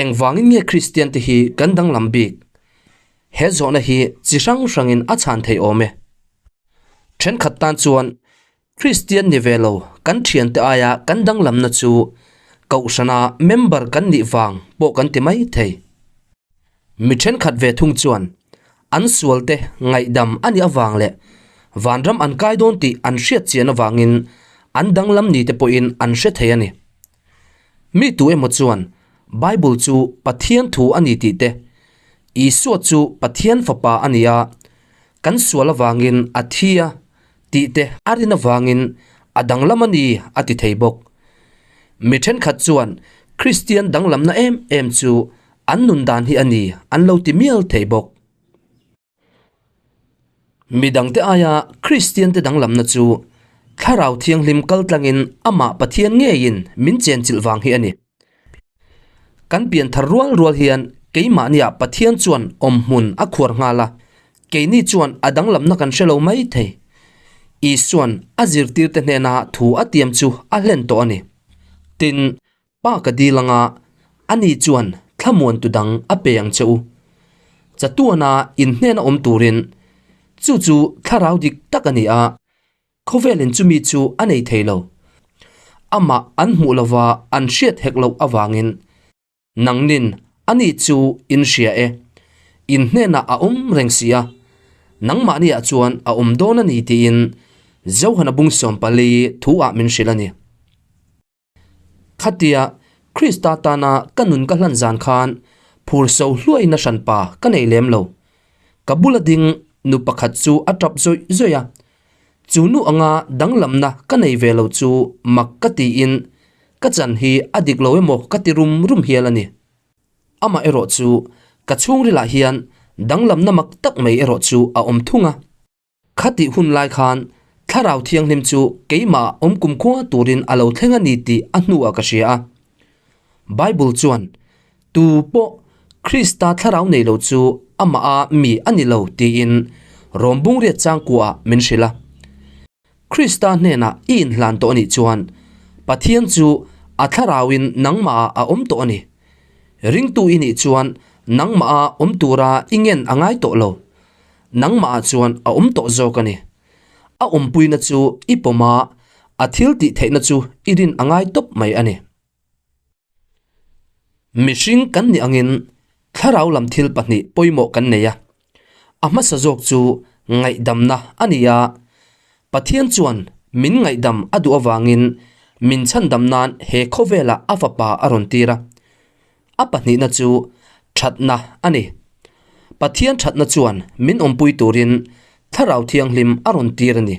Engvangin nge Kristiante hi kan danglam bik? He zawhna hi chi hrang hrangin a chhan thei awm e. Thenkhat tan chuan Kristian ni ve lo kan thiante aia kan danglamna chu Kohhrana member kan nih vang pawh kan ti mai thei. Mi thenkhat ve thung chuan an sualte ngaihdam a nih avang leh vanram an kai dawn tih an hriat chian avangin an danglam ni te pawhin an hre thei a ni. Mi tu emaw chuan Bible chu Pathian thu a ni tih te, Isua chu Pathian fapa a ni a, kan sual avangin a thi a tih te a rin avangin a danglam a ni a ti thei bawk. Mi thenkhat chuan Kristian danglamna em em chu an nun dan hi a ni an lo ti mial thei bawk. Midangte aia Kristiante danglamna chu Thlarau Thianghlim kal tlangin amah Pathian ngeiin min chenchilh vang hi a ni. Kan pian thar rual rual hian keimahniah Pathian chuan awmhmun a khuar nghal a, keini chuan a danglamna kan hre lo mai thei. Isuan a zirtirte hnena thu a tiam chu a hlen tawh a ni. Tin, Pa ka dil anga ani chuan thlamuantu dang a pe ang che u. Chatuana inhnena awm turin chu chu thlarau dik tak a ni a, khawvelin chumi chu a nei thei lo. Amah an hmuh lova an hriat hek loh avangin nangnin ani chu in hria e, in hnenah a awm reng si a, nangmahniah chuan a awm dawn a ni tiin Johana bung 14 thu-ah min hrilh a ni. Khatia Krista tana ka nun ka hlan zan khan phur so hluaina hranpa ka nei lem lo. Ka bula ding nu pakhat chu a tap zawih zawih a, chu nu anga danglamna ka nei ve lo chu mak ka tiin ka chan hi a dik lo emaw ka ti rum rum hial a ni. Amah erawh chu ka chhungrilah hian danglamna mak tak mai erawh chu a awm thung a. Khatih hun lai khan Thlarau Thianghlim chu keimah awm kumkhua turin a lo thleng a ni tih a hnuah ka hria a. Bible chuan, Tu pawh Krista Thlarau nei lo chu amah a mi a ni lo tiin Rom bungriat changkuaah min hrilh a. Krista hnenah i inhlan tawh a nih chuan Pathian chu a Thlarauin nangmahah a awm tawh a ni. Ringtu i nih chuan nangmah a awm tura i ngen a ngai tawh lo. Nangmahah chuan a awm tawh zawk a ni. A awmpuina chu i pawm a, a thil tih theihna chu i rin a ngai tawp mai a ni. Mihring kan nih angin thlarau lam thil pahnih pawimawh kan nei a. A hmasa zawk chu ngaihdamna a ni a. Pathian chuan min ngaihdam a duh avangin min chhandam nan he khawvelah a fapa a rawn tir a. A pahnihna chu thatna a ni. Pathian thatna chuan min awmpui turin Thlarau Thianghlim a rawn tir a ni.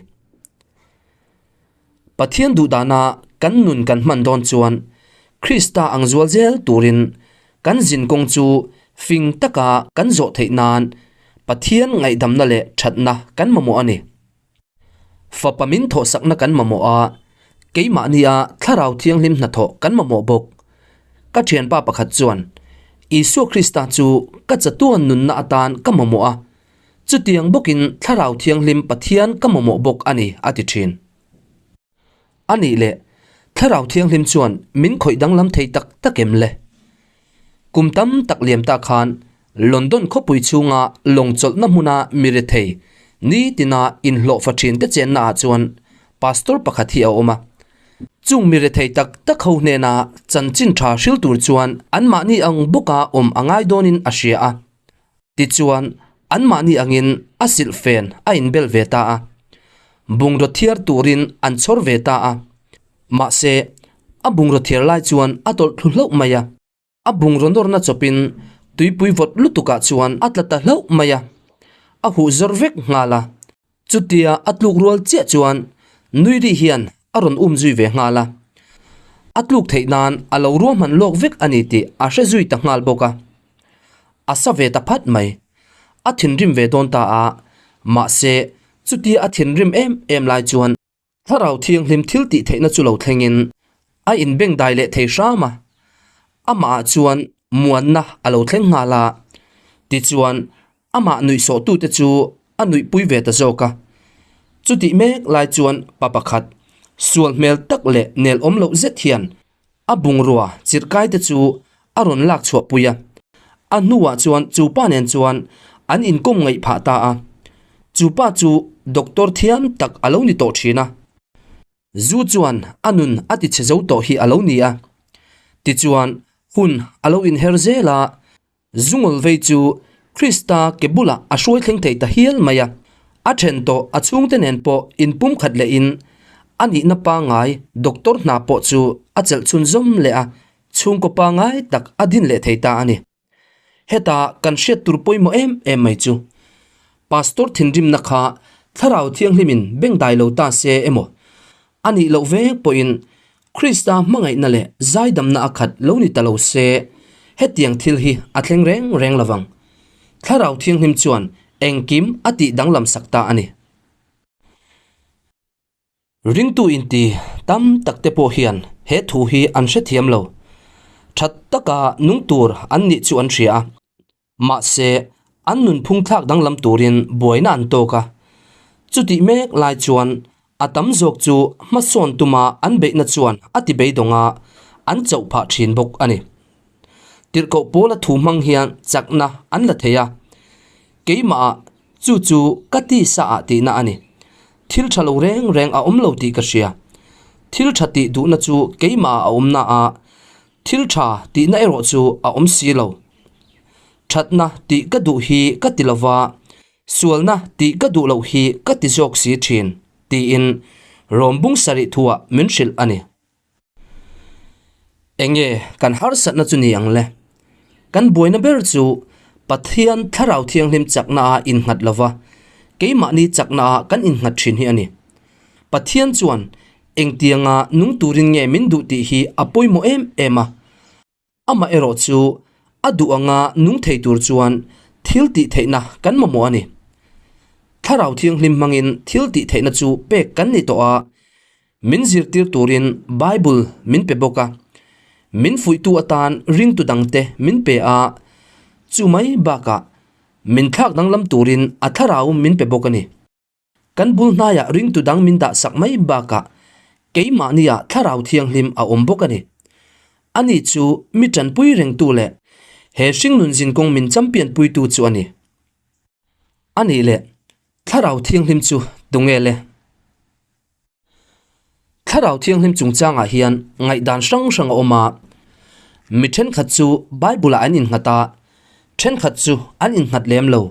Pathian duhdana kan nun kan hman dawn chuan Krista ang zual zel turin kan zinkawng chu fing taka kan zawh theih nan Pathian ngaihdamna leh thatna kan mamawh a ni. Fapa min thawhsakna kan mamawh a, keimahnia Thlarau Thianghlim hnathawh kan mamawh bawk. Ka thianpa pakhat chuan, Isua Krista chu ka chatuan nunna atan ka mamawh a, chutiang bawkin Thlarau Thianghlim Pathian ka mamawh bawk a ni, a ti thin. A nih leh, Thlarau Thianghlim chuan min khawih danglam thei tak tak em le? Kum tam tak liam ta khan London khawpui chhunga lawng chawlhna hmuna mi rethei nitina inhlawhfa thinte chenna ah chuan pastor pakhat hi a awm a. Chung mi rethei tak tak ho hnena chanchin tha hril tur chuan anmahni ang bawka awm a ngai dawnin a hria a. Tichuan, anmahni angin a silhfen a inbel ve ta a. Bungraw thiar turin an chhawr ve ta a. Mahse, a bungraw thiar lai chuan a tawlh thlu hlauh mai a. A bungraw nawrna chawpin tuipui vawt lutukah chuan a tla ta hlauh mai a. A huh zawr vek nghal a. Chutia a tluk rual chiah chuan nui ri hian a rawn um zui ve nghal a. A tluk theih nan a lo ruahman lawk vek a ni tih a hre zui ta nghal bawk a. A sa ve ta phat mai. A thinrim ve dawn ta a, mahse chutia a thinrim em em lai chuan Thlarau Thianghlim thil tih theihna chu lo thlengin a inbeng dai leh thei hram a, amahah chuan muanna a lo thleng nghal a, tichuan amah nuihsawhtute chu a nuihpui ve ta zawk a. Chutih mek lai chuan pa pakhat sual hmel tak leh nel awm loh zet hian a bungrua chirhkaite chu a rawn lak chhuah pui a. A hnuah chuan chu pa nen chuan an inkawm ngaih phah ta a. Chu pa chu doctor thiam tak a lo ni tawh thin a. Zu chuan a nun a ti chhe zo tawh hi a lo ni a. Tichuan hun a lo inher zel a. Zungul vei chu Krista ke bulah a hruai thleng thei ta hial mai a, a then tawh a chhungte nen pawh inpumkhat lehin a nihna pangngai doctor hna pawh chu a chelh chhunzawm leh a, chhungkaw pangngai tak a din leh thei ta a ni. Heta kan hriat tur pawimawh em em mai chu Pastor thinrimna kha Thlarau Thianghlimin bengdai lo ta se emaw A nih loh vek pawhin Krista hmangaihna leh zaidamna a khat lo ni ta lo se, hetiang thil hi a thleng reng reng lo vang. Thlarau Thianghlim chuan engkim a tih danglam sak ta a ni. Ringtu inti tam tak te pawh hian he thu hi an hrethiam lo. Tha taka nung tur an nih chu an hria a. Mahse, an nunphung thlak danglam turin buaina an tawk a. Chutih mek lai chuan a tam zawk chu hmasawn tuma an beihna chuan a ti beidawng a, an chauh phah thin bawk a ni. Tirhkoh pawla thu hmang hian chakna an la thei a, Keimahah chu chu ka tisa ah tihna a ni. Thil tha lo reng reng a awm lo tih ka hria. Thil tha tih duhna chu keimahah a awmna a, Thil tha tihna erawh chu a awm si lo. Thatna tih ka duh hi ka ti lova, sualna tih ka duh loh hi ka ti zawk si thin, tiin Rawmbung sarih thuah min hrilh a ni. Enge kan harsatna chu ni ang le? Kan buaina ber chu Pathian Thlarau Thianghlim chaknaah innghat lova, keimahni chaknaah kan innghat thin hi a ni. Pathian chuan Engtianga nung turin nge min duh tih hi a pawimawh em em a. Amah erawh chu a duh anga nung thei tur chuan thil tih theihna kan mamawh a ni. Thlarau Thianghlim hmangin thil tih theihna chu pek kan ni tawh a, min zirtir turin Bible min pe bawk a, min fuihtu atan ringtu dangte min pe a, chu mai bakah min thlak danglam turin a thlarau min pe bawk a ni. Kan bul hnaiah ringtu dang min dah sak mai bakah keimahniah Thlarau Thianghlim a awm bawk a ni. Ani chu mi tanpui rengtu leh he hringnun zinkawng min champion puitu chu a ni. A nih leh, Thlarau Thianghlim chu tunge le? Thlarau Thianghlim chungchangah hian ngaihdan hrang hrang a awm a, mi thenkhat chu Bible-ah an innghat a, thenkhat chu an innghat lem lo.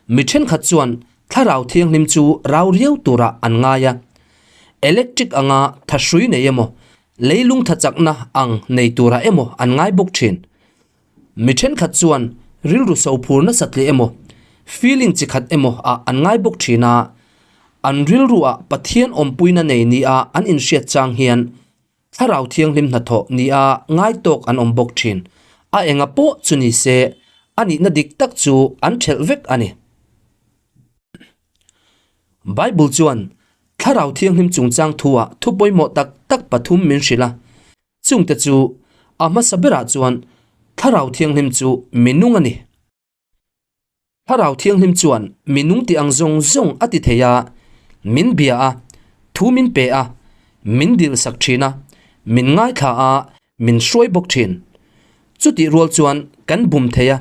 Mi thenkhat chuan Thlarau Thianghlim chu rau riau turah an ngai a, electric anga thahrui nei emaw, leilung thachakna ang nei turah emaw an ngai bawk thin. Mi thenkhat chuan rilru sophur nasat leh emaw, feeling chi khat emaw ah an ngai bawk thin a, an rilru ah Pathian awmpuina nei ni a an inhriat chang hian Thlarau Thianghlim hnathawh ni a ngai tawk an awm bawk thin. A enga pawh chu ni se, a nihna dik tak chu an thelh vek a ni. Bible chuan Thlarau Thianghlim chungchang thu ah thu pawimawh tak tak pathum min hrilh a. Chungte chu a hmasa berah chuan Thlarau Thianghlim chu minung a ni. Thlarau Thianghlim chuan minung tih ang zawng zawng a ti thei a, min bia a, thu min pe a, min dilsak thin a, min ngaithla a, min hruai bawk thin. Chutih rual chuan kan bum thei a,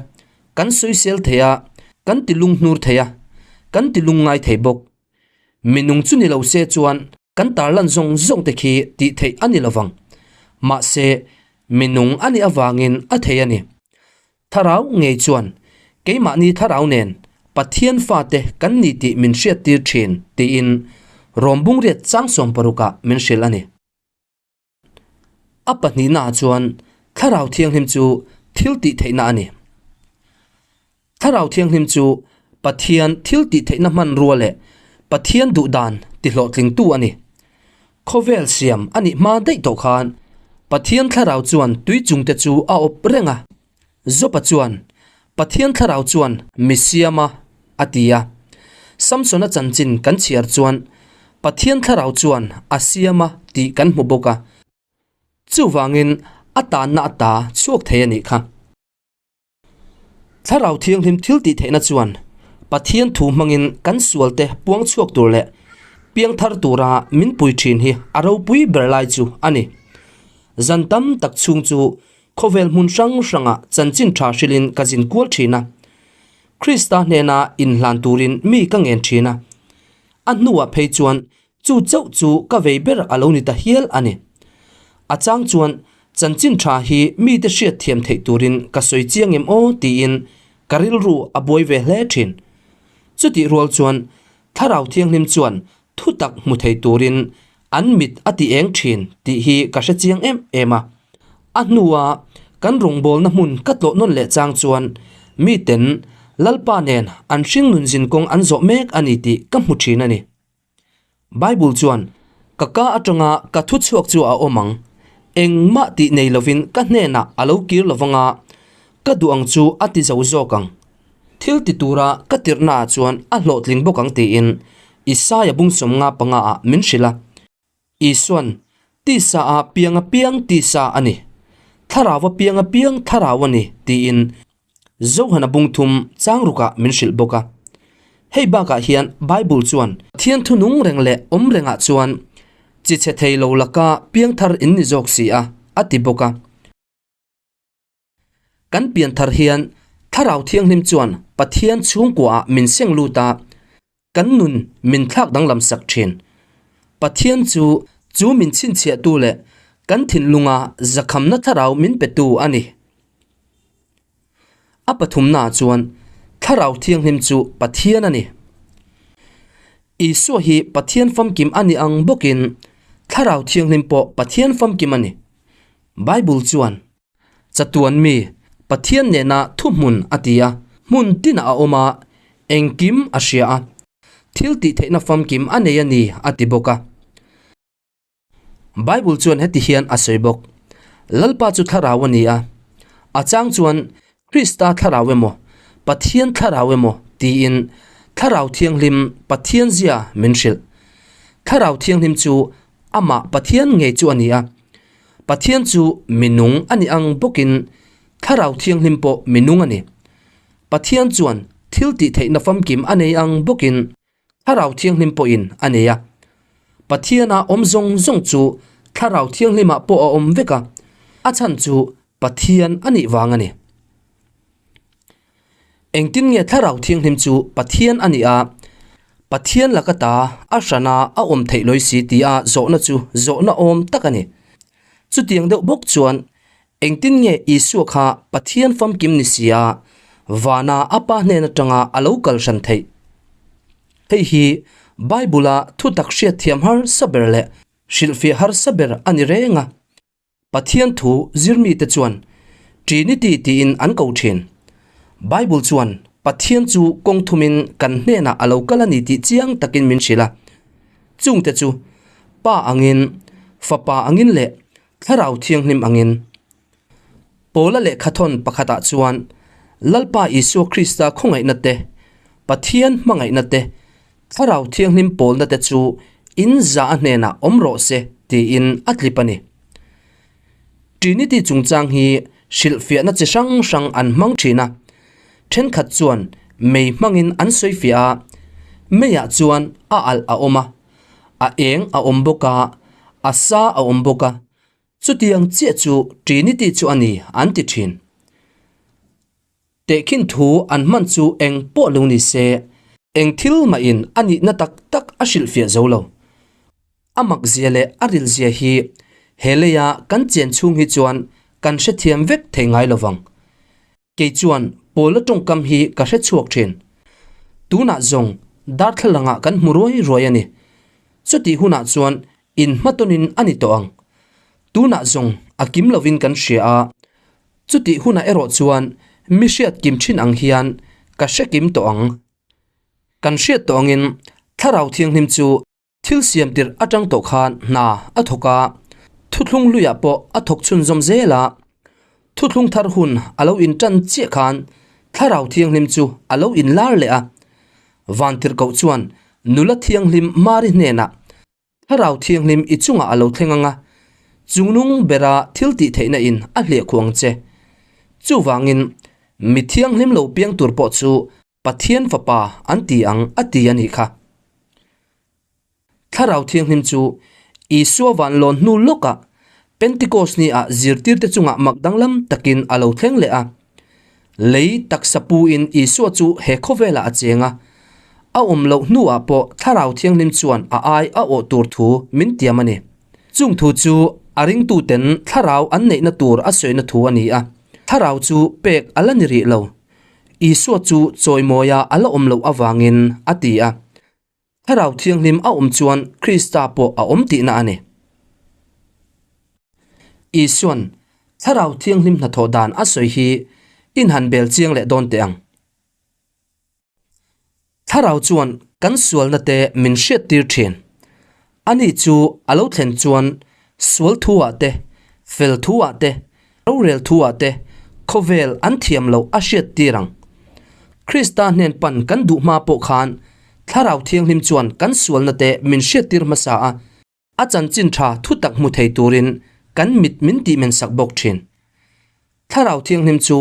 kan sawisel thei a, kan ti lunghnur thei a, kan ti lungngai thei bawk. Minung chu ni lo se chuan kan tarlan zawng zawng te khi tih theih a ni lovang. Mahse, minung a nih avangin a thei a ni. Thlarau ngei chuan keimahni thlarau nen Pathian fate kan ni tih min hriattir thin tiin Rawmbungriat Changsawm parukah min hrilh a ni. A pahnihnaah chuan Thlarau Thianghlim chu thil tih theihna a ni. Thlarau Thianghlim chu Pathian thil tih theihna hmanrua leh Pathian duh dan tihlawhtlingtu a ni. Khawvel siam a nih hma daih tawh khan Pathian Thlarau chuan tui chungte chu a awp reng a. Jopa chuan, Pathian Thlarau chuan mi siam a, a ti a. Samsona chanchin kan chhiar chuan Pathian Thlarau chuan a siam a tih kan hmu bawk a. Chuvangin a tanna ata chhuak thei a nih kha. Thlarau Thianghlim thil tih theihna chuan Pathian thu hmangin kan sualte puang chhuak tur leh piangthar tura min pui thin hi a ropui ber lai chu a ni. Zan tam tak chhung chu. Khawvel hmun hrang hrangah chanchin tha hrilhin ka zin kual thin a. Krista hnena inhlan turin mi ka ngen thin a. A hnuah phei chuan chu chauh chu ka vei ber a lo ni ta hial a ni. A chang chuan chanchin tha hi mite hriat thiam theih turin ka sawi chiang em aw tiin ka rilru a buai ve hle thin. Chutih rual chuan Thlarau Thianghlim chuan thutak hmu thei turin an mit a ti eng thin tih hi ka hre chiang em em a. A hnua kan rawngbawlna hmun ka tlawh nawn leh chang chuan miten Lalpa nen an hringnun zinkawng an zawh mek a ni tih ka hmu thin a ni. Bible chuan, Ka ka atanga ka thu chhuak chu a awm ang. Engmah tih nei lovin ka hnenah a lo kir lo vang a, ka duh ang chu a ti zo zawk ang. Thil ti tura ka tirhnaah chuan a hlawhtling bawk ang tiin Isaia bung 55 ah min hrilh a. Isuan, Tisa a piang a piang tisa a ni, thlarau a piang a piang thlarau a ni tiin Johana bung thum chang rukah min hrilh bawk a. Hei bakah hian Bible chuan Pathian thu nung reng leh awm rengah chuan chi chhe thei lo laka piangthar in ni zawk si a, a ti bawk a. Kan pianthar hian Thlarau Thianghlim chuan Pathian chhungkuaah min seng lut a, kan nun min thlak danglam sak thin. Pathian chu chu min chhinchhiahtu leh kan thinlunga zakhamna thlarau min petu a ni. A pathumnaah chuan Thlarau Thianghlim chu Pathian a ni. Isua hi Pathian famkim a ni ang bawkin Thlarau Thianghlim pawh Pathian famkim a ni. Bible chuan Chatuan mi, Pathian nena thuhmun a ti a, hmun tinah a awm a, engkim a hria a, thil tih theihna famkim a nei a ni a ti bawk a. Bible chuan heti hian a sawi bawk, Lalpa chu thlarau a ni a, a chang chuan Krista thlarau emaw, Pathian thlarau emaw tiin Thlarau Thianghlim Pathian zia min hrilh. Thlarau Thianghlim chu amah Pathian ngei chu a ni a, Pathian chu minung a nih ang bawkin Thlarau Thianghlim pawh minung a ni. Pathian chuan thil tih theihna famkim a nei ang bawkin Thlarau Thianghlim pawhin a nei a. Pathiana awm zawng zawng chu Thlarau Thianghlimah pawh a awm vek a, a chhan chu Pathian a nih vang a ni. Engtin nge Thlarau Thianghlim chu Pathian a nih a, Pathian laka ta a hrana a awm theih lawi si tia zawhna chu zawhna awm tak a ni. Chutiang deuh bawk chuan engtin nge Isua kha Pathian famkim ni si a, vana a Pa hnen atanga a lo kal hran theih? Hei hi Bible-a thutak hriatthiam harsa ber leh hrilhfiah harsa ber a ni reng a. Pathian thu zirmite chuan Trinity tiin an ko thin. Bible chuan Pathian chu kawng thumin kan hnenah a lo kal a ni tih chiang takin min hrilh a. Chungte chu Pa angin, Fapa angin leh Thlarau Thianghlim angin. Paula lehkhathawn pakhatah chuan Lalpa Isua Krista khawngaihna te, Pathian hmangaihna te, Thlarau Thianghlim pawlna te chu in za a hnenah awm rawh se tiin a tlip a ni. Trinity chungchang hi hrilhfiahna chi hrang hrang an hmang thin a, thenkhat chuan mei hmangin an sawifiah a, meiah chuan a alh a awm a, a eng a awm bawk a, a sa a awm bawk a, chutiang chiah chu Trinity chu a ni an ti thin. Tehkhin thu an hman chu eng pawh lo ni se, eng thil mahin a nihna tak tak a hrilhfiah zo lo. A makzia leh a rilzia hi he leia kan chen chhung hi chuan kan hrethiam vek thei ngai lo vang. Kei chuan Paula tawngkam hi ka hre chhuak thin. Tunah zawng darthlalangah kan hmu ruai ruai a ni. Chutih hunah chuan inhmatawnin a ni tawh ang. Tunah zawng a kim lovin kan hria a, Chutih hunah erawh chuan mi hriat kim thin ang hian ka hre kim tawh ang. Kan hriat tawh angin Thlarau Thianghlim chu thil siam tirh atang tawh khan hna a thawk a, thuthlung hluiah pawh a thawk chhunzawm zel a. Thuthlung thar hun a lo intan chiah khan Thlarau Thianghlim chu a lo inlar leh a. Vantirhkoh chuan nula thianghlim Mari hnenah Thlarau Thianghlim i chungah a lo thleng ang a, chungnung bera thil tih theihna in a hliah khuh ang che. Chuvangin, mi thianghlim lo piang tur pawh chu Pathian Fapa an ti ang a ti a nih kha. Thlarau Thianghlim chu Isua vanlawn hnu lawkah Pentikos ni-ah zirtirte chungah mak danglam takin a lo thleng leh a. Lei taksa puin Isua chu he khawvelah a cheng a, a awm loh hnuah pawh Thlarau Thianghlim chuan a ai a awh tur thu min tiam a ni. Chung thu chu a ringtuten Thlarau an neihna tur a sawina thu a ni a, Thlarau chu pek a la ni rih lo. Isua chu chawimawia a la awm loh avangin a ti a. Thlarau Thianghlim a awm chuan Krista pawh a awm tihna a ni. Isuan Thlarau Thianghlim hnathawh dan a sawi hi inhan bel chiang leh dawn teh ang. Thlarau chuan kan sualna te min hriattir thin. Ani chu a lo thlen chuan sual thu-ah te, fel thu-ah te, rorel thu-ah te khawvel an thiam loh a hriattir ang. Krista hnen pan kan duh hma pawh khan Thlarau Thianghlim chuan kan sualna te min hriattir hmasa a, a chanchin tha thutak hmu thei turin kan mit min tihmen sak bawk thin. Thlarau Thianghlim chu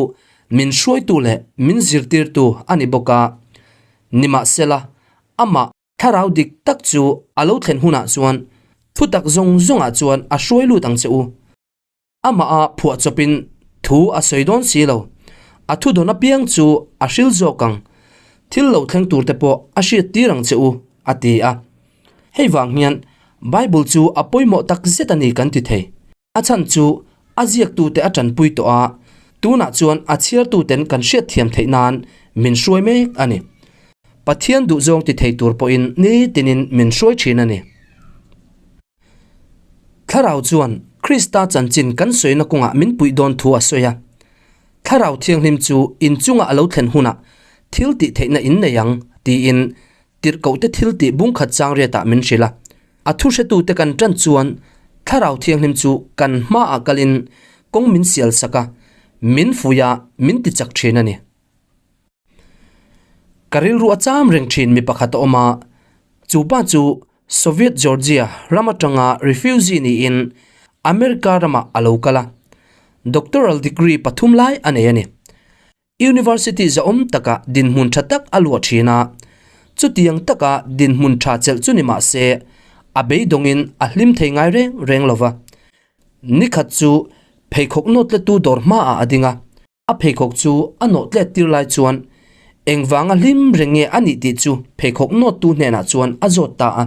min hruaitu leh min zirtirtu a ni bawk a, nimahsela amah Thlarau dik tak chu a lo thlen hunah chuan thutak zawng zawngah chuan a hruai lut ang che u. Amah a phuah chawpin thu a sawi dawn si lo. A thu dawn apiang chu a hril zawk ang. Thil lo thleng tur te pawh a hriat tir ang che u, a ti a. Hei vang hian Bible chu a pawimawh tak zet a ni kan ti thei. A chhan chu a ziaktute a tanpui tawh a, tunah chuan a chhiartuten kan hriatthiam theih nan min hruai mek a ni. Pathian duhzawng ti thei tur pawhin nitinin min hruai thin a ni. Thlarau chuan Krista chanchin kan sawina kawngah min puih dawn thu a sawi a. Thlarau Thianghlim chu inchunga a lo thlen hunah thil tih theihna in nei ang, tiin Tirhkohte thil tih bungkhat chang riatah min hrilh a. A thuhretute kan tan chuan Thlarau Thianghlim chu kan hmaah kalin kawng min sial sak a, min fuih a, min ti chak thin a ni. Ka rilru a cham reng thin mi pakhat a awm a, chu pa chu Soviet Georgia ram atanga refugee niin America ramah a lo kal a, doctoral degree pathum lai a nei a ni. University zahawm takah dinhmun tha tak a luah thin a, chutiang taka dinhmun tha chelh chu ni mah se, a beidawngin a hlim thei ngai reng reng lo va. Nikhat chu pheikhawk nawtletu dawr hmaah a ding a, a pheikhawk chu a nawhtlet tir lai chuan engvanga hlim reng nge a nih tih chu pheikhawk nawttu hnenah chuan a zawt ta a.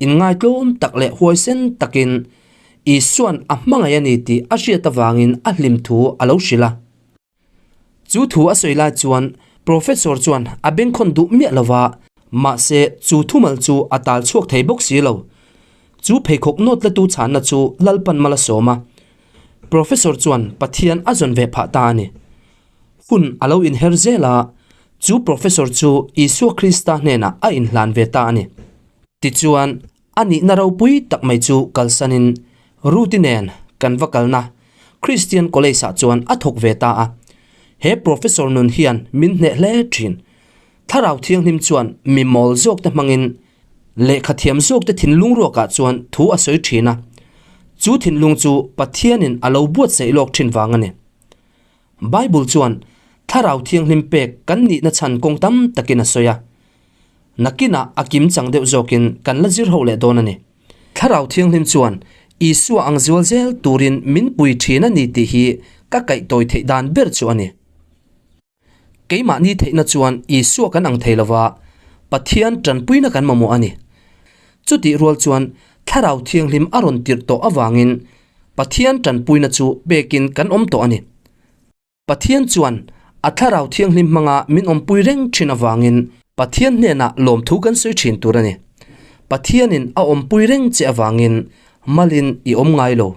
Inngaitlawm tak leh huaisen takin Isua'n a hmangaih a ni tih a hriat avangin a hlim thu a lo hrilh a. Chu thu a sawi lai chuan Professor chuan a bengkhawn duh miah lo va, mahse chu thumal chu a tal chhuak thei bawk si lo. Chu pheikhawk nawt latu chhanna chu Lalpan mal a sawm a, Professor chuan Pathian a zawn ve phah ta a ni. Hun a lo inher zel a, chu Professor chu Isua Krista hnenah a inhlan ve ta a ni. Tichuan, A nihna ropui tak mai chu kalsanin Ruth-i nen kan va kalna Christian College-ah chuan a thawk ve ta a. He professor nun hian min hneh hle thin. Thlarau Thianghlim chuan mi mawl zawkte hmangin lehkha thiam zawkte thinlung ruakah chuan thu a sawi thin a. Chu thinlung chu Pathianin a lo buatsaih lawk thin vang a ni. Bible chuan Thlarau Thianghlim pek kan nihna chhan kawng tam takin a sawi a. Nakinah a kim chang deuh zawkin kan la zir ho leh dawn a ni. Thlarau Thianghlim chuan Isua ang zual zel turin min pui thin a ni tih hi ka kaihtawi theih dan ber chu a ni. Keimahni theihna chuan Isua kan ang thei lova, Pathian tanpuina kan mamawh a ni. Chutih rual chuan Thlarau Thianghlim a rawn tirh tawh avangin Pathian tanpuina chu pekin kan awm tawh a ni. Pathian chuan a Thlarau Thianghlim hmanga min awmpui reng thin avangin Pathian hnenah lawmthu kan sawi thin tur a ni. Pathianin a awmpui reng che avangin malin i awm ngai lo.